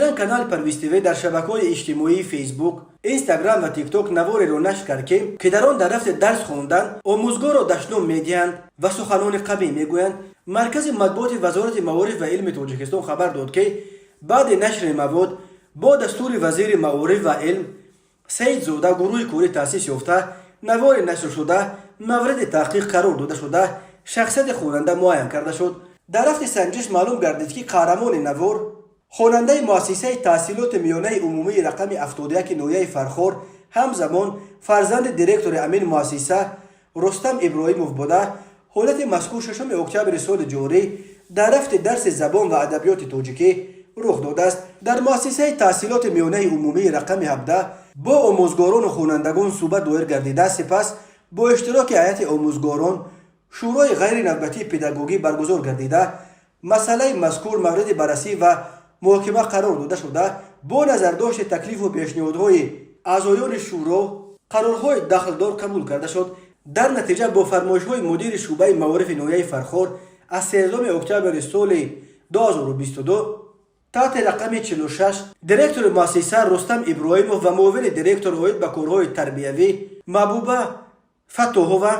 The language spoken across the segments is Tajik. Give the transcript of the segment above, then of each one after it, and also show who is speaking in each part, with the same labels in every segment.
Speaker 1: Охиран канали Парвиз ТВ дар шабакаҳои иҷтимоии Фейсбук, Инстаграм ва Тикток навореро нашр кард, ки дар он дар рафти дарс хондан омӯзгорро дашном медиҳанд ва суханони қабеҳ мегӯянд. Маркази матбуоти Вазорати маориф ва илми Тоҷикистон хабар дод, ки баъди нашри мавод бо дастури вазири маориф ва илм Саидзода гурӯҳи корӣ таъсис ёфта, навори нашршуда мавриди таҳқиқ қарор дода шуда, шахсияти хонанда муайян карда шуд. Дар рафти санҷиш маълум гардид, ки қаҳрамони навор хонандаи муассисаи таҳсилоти миёнаи умумии рақами 71 ноҳияи Фархор, ҳамзамон фарзанди директори ҳамин муассиса Рустам Иброҳимов буда, ҳолати мазкур 6 октябри соли ҷорӣ дар рафти дарси забон ва адабиёти тоҷикӣ рух додааст. Дар муассисаи таҳсилоти миёнаи умумии рақами 17 бо омӯзгорону хонандагон суҳбат доир гардида, сипас бо иштироки ҳайати омӯзгорон шӯрои ғайринавбатии педагогӣ баргузор гардида, масъалаи мазкур мавриди баррасӣ ва муҳокима қарор дода шуда, бо назардошти таклифу пешниҳодҳои аъзоёни шӯро қарорҳои дахлдор қабул карда шуд. Дар натиҷа бо фармоишҳои мудири шӯъбаи маорифи ноҳияи Фархор аз 13 октябри соли 2022 таҳти рақами 46 директори муассиса Рустам Иброҳимов ва муовини директор оид ба корҳои тарбиявӣ Маҳбуба Фаттоҳова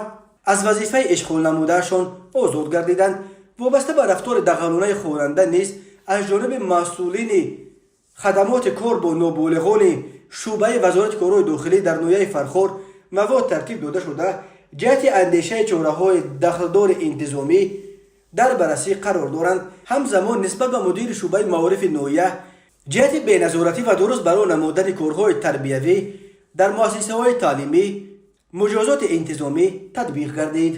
Speaker 1: аз вазифаи ишғолнамудаашон озод гардиданд. Вобаста ба рафтори дағалонаи хонанда низ аз ҷониби масъулини хадамоти кор бо ноболиғони шӯъбаи Вазорати корҳои дохилӣ дар ноҳияи Фархор мавод тартиб дода шуда, ҷиҳати андешаи чораҳои дахлдори интизомӣ дар баррасӣ қарор доранд. Ҳамзамон нисбат ба мудири шӯъбаи маорифи ноҳия ҷиҳати беназоратӣ ва дуруст баро намудани корҳои тарбиявӣ дар муассисаҳои таълимӣ муҷозоти интизомӣ татбиқ гардид.